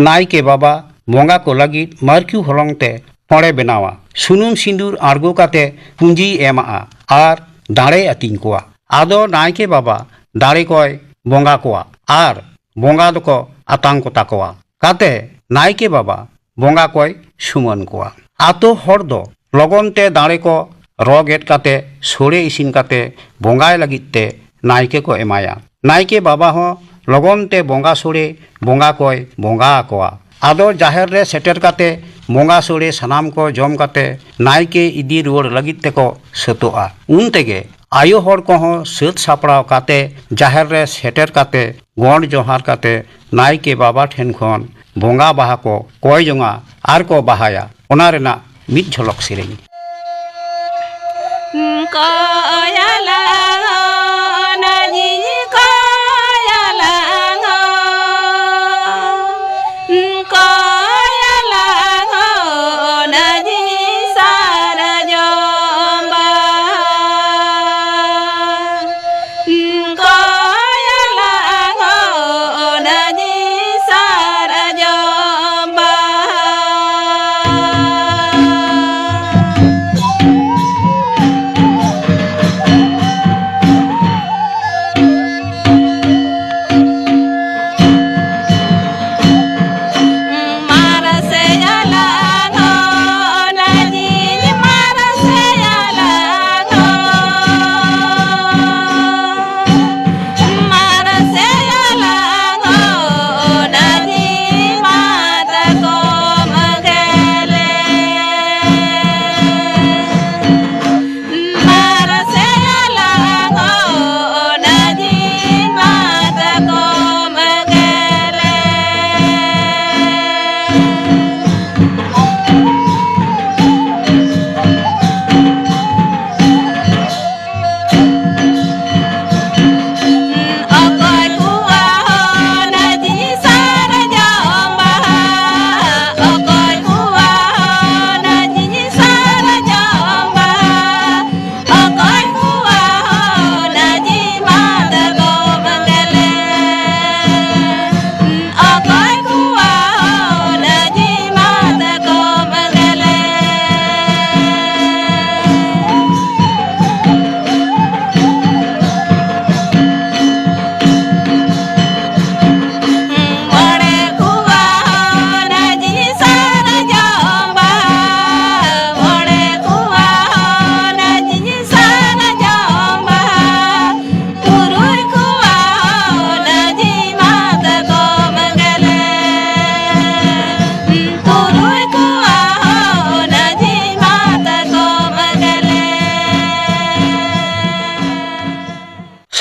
ᱱᱟᱭᱠᱮ ᱵᱟᱵᱟ ᱵᱚᱸᱜᱟ ᱠᱚ ᱞᱟᱹᱜᱤᱫ ᱢᱟᱹᱨᱠᱩ ᱦᱚᱞᱚᱝ ᱛᱮ ᱦᱚᱲᱮ ᱵᱮᱱᱟᱣᱟ᱾ ᱥᱩᱱᱩᱢ ᱥᱤᱸᱫᱩᱨ ᱟᱬᱜᱚ ᱠᱟᱛᱮ ᱯᱩᱸᱡᱤᱭ ᱮᱢᱟᱜᱼᱟ ᱟᱨ ᱫᱟᱲᱮᱭ ᱟᱹᱛᱤᱧ ᱠᱚᱣᱟ᱾ ᱟᱫᱚ ᱱᱟᱭᱠᱮ ᱵᱟᱵᱟ ᱫᱟᱲᱮ ᱠᱚᱭ ᱵᱚᱸᱜᱟ ᱠᱚᱣᱟ ᱟᱨ ᱵᱚᱸᱜᱟ ᱫᱚᱠᱚ ᱟᱛᱟᱝ ᱠᱚᱛᱟ ᱠᱚᱣᱟ᱾ ᱠᱟᱛᱮ ᱱᱟᱭᱠᱮ ᱵᱟᱵᱟ ᱵᱚᱸᱜᱟ ᱠᱚᱭ ᱥᱩᱢᱟᱹᱱ ᱠᱚᱣᱟ᱾ ᱟᱛᱳ ᱦᱚᱲ ᱫᱚ ᱞᱚᱜᱚᱱ ᱛᱮ ᱫᱟᱲᱮ ᱠᱚ ᱨᱚ ᱜᱮᱫ ᱠᱟᱛᱮ ᱥᱳᱲᱮ ᱤᱥᱤᱱ ᱠᱟᱛᱮ ᱵᱚᱸᱜᱟᱭ ᱞᱟᱹᱜᱤᱫ ᱛᱮ ᱱᱟᱭᱠᱮ ᱠᱚ ᱮᱢᱟᱭᱟ᱾ ᱱᱟᱭᱠᱮ ᱵᱟᱵᱟ ᱦᱚᱸ ᱞᱚᱜᱚᱱ ᱛᱮ ᱵᱚᱸᱜᱟ ᱥᱳᱲᱮ ᱵᱚᱸᱜᱟ ᱠᱚᱭ ᱵᱚᱸᱜᱟ ᱟᱠᱚᱣᱟ᱾ ᱟᱫᱚ ᱡᱟᱦᱮᱨ ᱨᱮ ᱥᱮᱴᱮᱨ ᱠᱟᱛᱮ ᱵᱚᱸᱜᱟ ᱥᱳᱲᱮ ᱥᱟᱱᱟᱢ ᱠᱚ ᱡᱚᱢ ᱠᱟᱛᱮ ᱱᱟᱭᱠᱮ ᱤᱫᱤ ᱨᱩᱣᱟᱹᱲ ᱞᱟᱹᱜᱤᱫ ᱛᱮᱠᱚ ᱥᱟᱹᱛᱚᱜᱼᱟ᱾ ᱩᱱ ᱛᱮᱜᱮ ᱟᱭᱳ ᱦᱚᱲ ᱠᱚᱦᱚᱸ ᱥᱟᱹᱛ ᱥᱟᱯᱲᱟᱣ ᱠᱟᱛᱮ ᱡᱟᱦᱮᱨ ᱨᱮ ᱥᱮᱴᱮᱨ ᱠᱟᱛᱮ ᱜᱚᱸᱰ ᱡᱚᱦᱟᱨ ᱠᱟᱛᱮ ᱱᱟᱭᱠᱮ ᱵᱟᱵᱟ ᱴᱷᱮᱱ ᱠᱷᱚᱱ ᱵᱚᱸᱜᱟ ᱵᱟᱦᱟ ᱠᱚ ᱠᱚᱭ ᱡᱚᱝᱟ ᱟᱨ ᱠᱚ ᱵᱟᱦᱟᱭᱟ᱾ ᱚᱱᱟ ᱨᱮᱱᱟᱜ ᱢᱤᱫ ᱡᱷᱚᱞᱚᱠ ᱥᱮᱨᱮᱧ᱾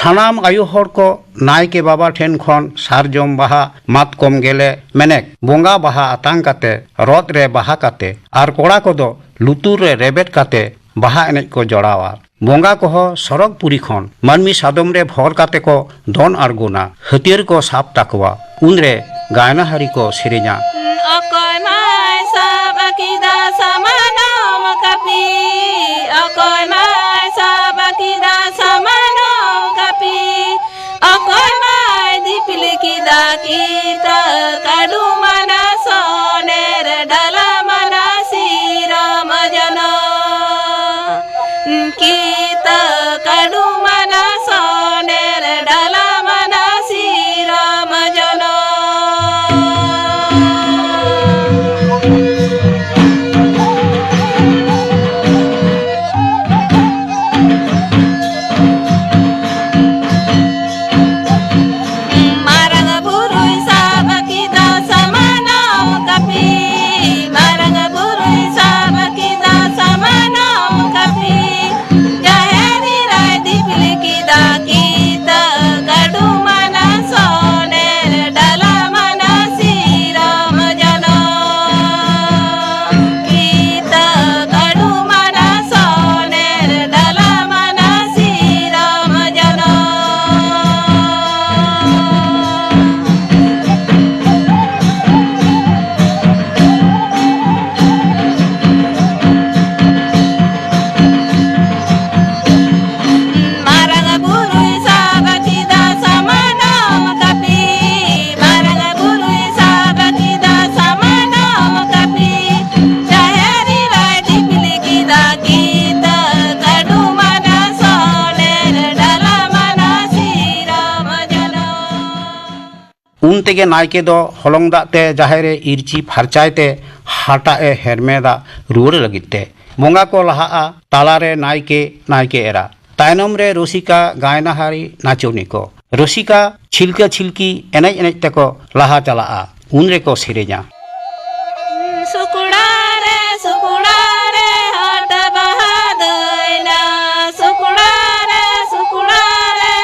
ᱥᱟᱱᱟᱢ ᱟᱭᱳ ᱦᱚᱲ ᱠᱚ ᱱᱟᱭᱠᱮ ᱵᱟᱵᱟ ᱴᱷᱮᱱ ᱠᱷᱚᱱ ᱥᱟᱨᱡᱚᱢ ᱵᱟᱦᱟ, ᱢᱟᱛᱠᱚᱢ ᱜᱮᱞᱮ, ᱢᱮᱱᱮᱠ ᱵᱚᱸᱜᱟ ᱵᱟᱦᱟ ᱟᱛᱟᱝ ᱠᱟᱛᱮ, ᱨᱚᱛ ᱨᱮ ᱵᱟᱦᱟ ᱠᱟᱛᱮ, ᱟᱨ ᱠᱚᱲᱟ ᱠᱚᱫᱚ ᱞᱩᱛᱩᱨ ᱨᱮ ᱨᱮᱵᱮᱫ ᱠᱟᱛᱮ ᱵᱟᱦᱟ ᱮᱱᱮᱡ ᱠᱚ ᱡᱚᱲᱟᱣᱟ᱾ ᱵᱚᱸᱜᱟ ᱠᱚᱦᱚᱸ ᱥᱚᱨᱚᱜᱽ ᱯᱩᱨᱤ ᱠᱷᱚᱱ ᱢᱟᱹᱱᱢᱤ ᱥᱟᱫᱚᱢ ᱨᱮ ᱵᱷᱚᱨ ᱠᱟᱛᱮ ᱠᱚ ᱫᱚᱱ ᱟᱬᱜᱚᱱᱟ᱾ ᱦᱟᱹᱛᱭᱟᱹᱨ ᱠᱚ ᱥᱟᱵ ᱛᱟᱠᱚᱣᱟ᱾ ᱩᱱᱨᱮ ᱜᱟᱭᱱᱟᱦᱟᱨᱤ ᱠᱚ ᱥᱮᱨᱮᱧᱟ᱾ ᱚᱠᱚᱭ ᱢᱟᱭ ᱥᱟᱵ ᱠᱮᱫᱟ ᱥᱟᱢᱟᱱᱚᱢ ᱠᱟᱹᱯᱤ? ᱚᱠᱚᱭ ᱢᱟᱭ ᱥᱟᱵ ᱠᱮᱫᱟ ᱥᱟᱢᱟᱱᱚᱢ ᱠᱟᱹᱯᱤ? ᱚᱠᱚᱭ ᱢᱟᱭ ᱫᱤᱯᱤᱞ ᱠᱮᱫᱟ ᱠᱤᱛᱟᱹ ᱠᱟᱹᱰᱩ ᱢᱟᱱᱟ ᱥᱚᱱᱮᱨ ᱰᱟᱞᱟ ᱢᱟᱱᱟ ᱥᱤᱨᱚᱢ ᱡᱚᱱᱚ? ᱠᱤᱛᱟᱹ ᱠᱟᱹᱰᱩ ᱢᱟᱱᱟ ᱥᱚᱱᱮᱨ ᱰᱟᱞᱟ ᱢᱟᱱᱟ ᱥᱤᱨᱚᱢ ᱡᱚᱱᱚ᱾ ᱢᱟᱨᱟᱝ ᱵᱩᱨᱩᱭ ᱥᱟᱵ ᱠᱮᱫᱟ ᱥᱟᱢᱟᱱᱚᱢ ᱠᱟᱹᱯᱤ᱾ ᱢᱟᱨᱟᱝ ᱵᱩᱨᱩᱭ ᱥᱟᱵ ᱠᱮᱫᱟ ᱥᱟᱢᱟᱱᱚᱢ ᱠᱟᱹᱯᱤ᱾ ᱡᱟᱦᱮᱨ ᱮᱨᱟᱭ ᱫᱤᱯᱤᱞ ᱠᱮᱫᱟ ᱠᱤᱛᱟᱹ ᱠᱟᱹᱰᱩ ᱢᱟᱱᱟ ᱥᱚᱱᱮᱨ ᱰᱟᱞᱟ ᱢᱟᱱᱟ ᱥᱤᱨᱚᱢ ᱡᱚᱱᱚ᱾ ᱠᱤᱛᱟᱹ ᱠᱟᱹᱰᱩ ᱢᱟᱱᱟ ᱥᱚᱱᱮᱨ ᱰᱟᱞᱟ ᱢᱟᱱᱟ ᱥᱤᱨᱚᱢ ᱡᱚᱱᱚ᱾ ᱢᱟᱨᱟᱝ ᱵᱩᱨᱩᱭ ᱥᱟᱵ ᱠᱮᱫᱟ ᱥᱟᱢᱟᱱᱚᱢ ᱠᱟᱹᱯᱤ᱾ ᱢᱟᱨᱟᱝ ᱵᱩᱨᱩᱭ ᱥᱟᱵ ᱠᱮᱫᱟ ᱥᱟᱢᱟᱱᱚᱢ ᱠᱟᱹᱯᱤ᱾ ᱡᱟᱦᱮᱨ ᱮᱨᱟᱭ ᱫᱤᱯᱤᱞ ᱠᱮᱫᱟ ᱠᱤᱛᱟᱹ ᱠᱟᱹᱰᱩ ᱢᱟᱱᱟ ᱥᱚᱱᱮᱨ ᱰᱟᱞᱟ ᱢᱟᱱᱟ ᱥᱤᱨᱚᱢ ᱡᱚᱱᱚ᱾ ᱩᱱ ᱛᱮᱜᱮ ᱱᱟᱭᱠᱮ ᱫᱚ ᱦᱚᱞᱚᱝ ᱫᱟᱜ ᱛᱮ ᱡᱟᱦᱮᱨ ᱮ ᱤᱨᱪᱤ ᱯᱷᱟᱨᱪᱟᱭ ᱛᱮ ᱦᱟᱴᱟᱜ ᱮ ᱦᱮᱨᱢᱮᱫᱟ ᱨᱩᱣᱟᱹᱲ ᱞᱟᱹᱜᱤᱫ ᱛᱮ᱾ ᱵᱚᱸᱜᱟ ᱠᱚ ᱞᱟᱦᱟᱜᱼᱟ, ᱛᱟᱞᱟᱨᱮ ᱱᱟᱭᱠᱮ, ᱱᱟᱭᱠᱮ ᱮᱨᱟ, ᱛᱟᱭᱱᱚᱢ ᱨᱮ ᱨᱩᱥᱤᱠᱟ, ᱜᱟᱭᱱᱟᱦᱟᱨᱤ, ᱱᱟᱪᱚᱱᱤ ᱠᱚ᱾ ᱨᱩᱥᱤᱠᱟ ᱪᱷᱤᱞᱠᱟᱹ ᱪᱷᱤᱞᱠᱤ ᱮᱱᱮᱡ ᱮᱱᱮᱡ ᱛᱮᱠᱚ ᱞᱟᱦᱟ ᱪᱟᱞᱟᱜᱼᱟ᱾ ᱩᱱ ᱨᱮᱠᱚ ᱥᱮᱨᱮᱧᱟ᱾ ᱥᱩᱠᱲᱟ ᱨᱮ, ᱥᱩᱠᱲᱟ ᱨᱮ ᱦᱟᱴ ᱵᱟᱦᱟ ᱫᱟᱹᱭᱱᱟ, ᱥᱩᱠᱲᱟ ᱨᱮ, ᱥᱩᱠᱲᱟ ᱨᱮ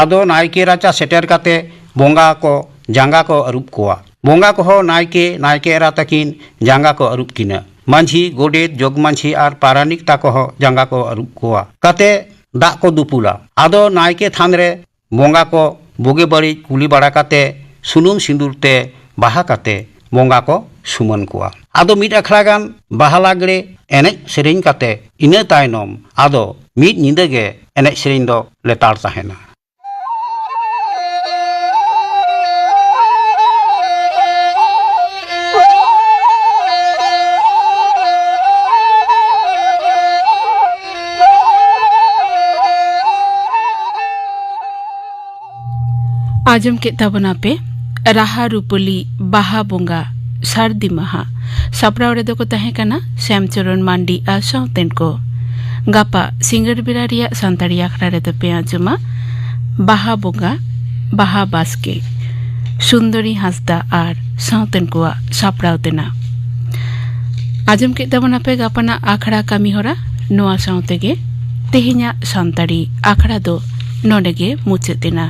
ᱟᱫᱚ ᱱᱟᱭᱠᱮ ᱨᱟᱪᱟ ᱥᱮᱴᱮᱨ ᱠᱟᱛᱮ ᱵᱚᱸᱜᱟ ᱠᱚ ᱡᱟᱸᱜᱟ ᱠᱚ ᱟᱹᱨᱩᱵ ᱠᱚᱣᱟ᱾ ᱵᱚᱸᱜᱟ ᱠᱚᱦᱚᱸ ᱱᱟᱭᱠᱮ, ᱱᱟᱭᱠᱮ ᱮᱨᱟ ᱛᱟᱹᱠᱤᱱ ᱡᱟᱸᱜᱟ ᱠᱚ ᱟᱹᱨᱩᱵ ᱠᱤᱱᱟ᱾ ᱢᱟᱹᱡᱷᱤ, ᱜᱚᱰᱮᱛ, ᱡᱚᱜᱽ ᱢᱟᱹᱡᱷᱤ ᱟᱨ ᱯᱟᱨᱟᱱᱤᱠ ᱛᱟᱠᱚ ᱦᱚᱸ ᱡᱟᱸᱜᱟ ᱠᱚ ᱟᱹᱨᱩᱵ ᱠᱚᱣᱟ᱾ ᱠᱟᱛᱮ ᱫᱟᱜ ᱠᱚ ᱫᱩᱯᱩᱞᱟ᱾ ᱟᱫᱚ ᱱᱟᱭᱠᱮ ᱛᱷᱟᱱ ᱨᱮ ᱵᱚᱸᱜᱟ ᱠᱚ ᱵᱩᱜᱤ ᱵᱟᱹᱲᱤᱡ ᱠᱩᱞᱤ ᱵᱟᱲᱟ ᱠᱟᱛᱮ ᱥᱩᱱᱩᱢ ᱥᱤᱸᱫᱩᱨ ᱛᱮ ᱵᱟᱦᱟ ᱠᱟᱛᱮ ᱵᱚᱸᱜᱟ ᱠᱚ ᱥᱩᱢᱟᱹᱱ ᱠᱚᱣᱟ᱾ ᱟᱫᱚ ᱢᱤᱫ ᱟᱠᱷᱲᱟ ᱜᱟᱱ ᱵᱟᱦᱟ ᱞᱟᱜᱽᱲᱮ ᱮᱱᱮᱡ ᱥᱮᱨᱮᱧ ᱠᱟᱛᱮ ᱤᱱᱟᱹ ᱛᱟᱭᱱᱚᱢ ᱟᱫᱚ ᱢᱤᱫ ᱧᱤᱫᱟᱹ ᱜᱮ ᱮᱱᱮᱡ ᱥᱮᱨᱮᱧ ᱫᱚ ᱞᱮᱛᱟᱲ ᱛᱟᱦᱮᱱᱟ᱾ ᱟᱸᱡᱚᱢ ᱠᱮᱫ ᱛᱟᱵᱚᱱᱟ ᱯᱮ ᱨᱟᱦᱟ ᱨᱩᱯᱟᱹᱞᱤ ᱵᱟᱦᱟ ᱵᱚᱸᱜᱟ ᱥᱟᱹᱨᱫᱤ ᱢᱟᱦᱟ᱾ ᱥᱟᱯᱲᱟᱣ ᱨᱮᱫᱚ ᱠᱚ ᱛᱟᱦᱮᱸ ᱠᱟᱱᱟ ᱥᱭᱟᱢᱪᱚᱨᱚᱱ ᱢᱟᱱᱰᱤ ᱟᱨ ᱥᱟᱶᱛᱮᱱ ᱠᱚ᱾ ᱜᱟᱯᱟ ᱥᱤᱸᱜᱟᱹᱲ ᱵᱮᱲᱟ ᱨᱮᱭᱟᱜ ᱥᱟᱱᱛᱟᱲᱤ ᱟᱠᱷᱲᱟ ᱨᱮᱫᱚ ᱯᱮ ᱟᱸᱡᱚᱢᱟ ᱵᱟᱦᱟ ᱵᱚᱸᱜᱟ, ᱵᱟᱦᱟ ᱵᱟᱥᱠᱮ, ᱥᱩᱱᱫᱚᱨᱤ ᱦᱟᱸᱥᱫᱟ ᱟᱨ ᱥᱟᱶᱛᱮᱱ ᱠᱚᱣᱟᱜ ᱥᱟᱯᱲᱟᱣ ᱛᱮᱱᱟᱜ᱾ ᱟᱸᱡᱚᱢ ᱠᱮᱫ ᱛᱟᱵᱚᱱᱟ ᱯᱮ ᱜᱟᱯᱟᱱᱟᱜ ᱟᱠᱷᱲᱟ ᱠᱟᱹᱢᱤ ᱦᱚᱨᱟ᱾ ᱱᱚᱣᱟ ᱥᱟᱶ ᱛᱮᱜᱮ ᱛᱮᱦᱮᱧᱟᱜ ᱥᱟᱱᱛᱟᱲᱤ ᱟᱠᱷᱲᱟ ᱫᱚ ᱱᱚᱰᱮ ᱜᱮ ᱢᱩᱪᱟᱹᱫ ᱮᱱᱟ᱾